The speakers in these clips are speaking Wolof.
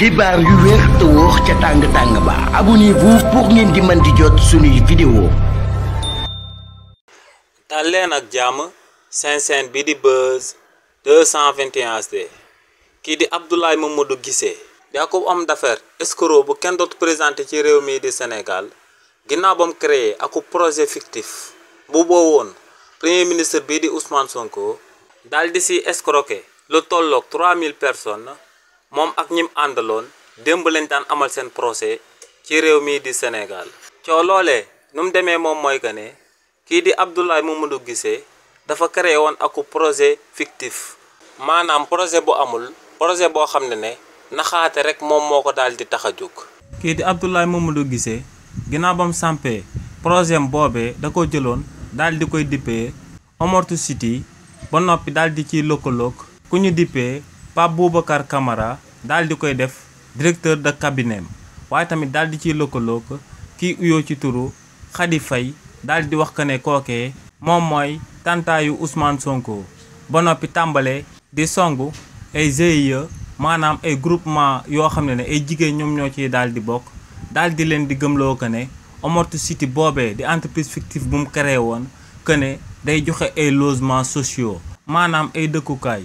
xibaar yu wér te wóor ca tàng ba abonnez-vous pour ngeen di mën di jot suñuy vidéo. dal leen ak jàmm seen chaîne bi di Buzz 221 HD kii di Abdoulaye Mamadou Guissé di ak homme d'affaires escroc bu kenn dootu présenté ci réew mi di Sénégal ginnaaw ba mu créé ak projet fictif bu boowoon premier ministre bii di Ousmane Sonko daal di si escroqué lu tolloog 3000 personnes moom ak ñim àndaloon démb lañ daan amal seen procès ci réew mi di Sénégal. coo loolee nu mu demee moom mooy que ne kii di Abdoulaye Mamadou Guissé dafa créé woon ak projet fictif maanaam projet bu amul projet boo xam ne naxaate rek moom moo ko daal di tax a jóg. kii di Abdoulaye Mamadou Guissé ginnaaw ba mu sampee projet am boobee da ko jëloon daal di koy dippee Omortu City ba noppi daal di ciy lëkkaloog ku ñu dippee Pape Boubacar Camara daal di koy def directeur de cabinet waaye tamit daal di ciy lëkkaloog kii uyoo ci turu Khady Faye daal di wax que ne kookee moom mooy tantaayu Ousmane Sonko ba noppi tàmbale di songu ay GIE maanaam ay groupement yoo xam ne ay jigéen ñoom ñoo ciy daal di bokk daal di leen di gëmloo que ne Omortu City boobee di entreprise fictive bu mu créé woon que ne day joxe ay logements sociaux maanaam ay dëkkukaay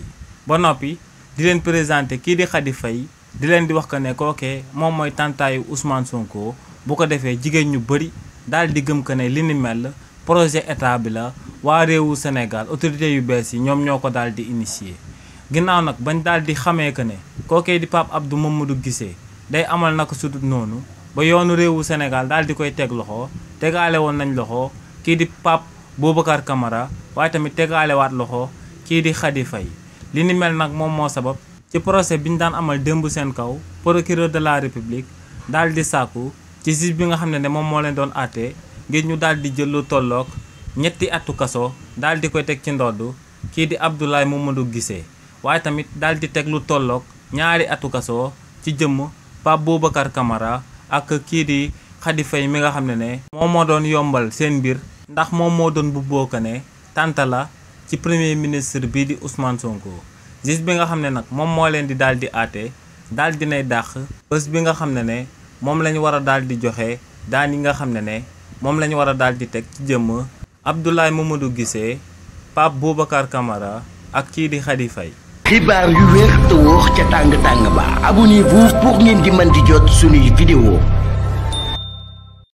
ba noppi di leen présenté kii di Khady Faye di leen di wax que ne kookee moom mooy tantaayu Ousmane Sonko bu ko defee jigéen ñu bëri daal di gëm que ne li ni mel projet état bi la waa réewu Sénégal autorité yu bees yi ñoom ñoo ko daal di initier ginnaaw nag bañ daal di xamee que ne kookee di Pape Abdou Mamadou Guissé day amal naka sudut noonu ba yoonu réewu Sénégal daal di koy teg loxo tegaale woon nañ loxo kii di Pape Boubacar Camara waaye tamit tegaale waat loxo kii di Khady Faye li ni mel nag moom moo sabab ci procès bi ñu daan amal démb seen kaw procureur de la république daal di sàkku ci juge bi nga xam ne moom moo leen doon àtte ngir ñu daal di jël lu tolloog ñetti atu kaso daal di koy teg ci ndodd kii di Abdoulaye Mamadou Guissé waaye tamit daal di teg lu tolloog 2 atu kaso ci jëmm Pape Boubacar Camara ak kii di Khady Faye mi nga xam ne moom moo doon yombal seen mbir ndax moom moo doon bu bokk ne tànta la ci premier ministre bii di Ousmane Sonko juge bi nga xam ne nag moom moo leen di daal di àtte daal di nay dàq bés bi nga xam ne moom la ñu war a daal di joxe daan yi nga xam ne moom la ñu war a daal di teg ci jëmm Abdoulaye Mamadou Guissé Pape Boubacar Camara ak kii di Khady Faye. xibaar yu wér te wóor ca tàng ba abonnez-vous pour ngeen di mën di jot suñuy vidéo.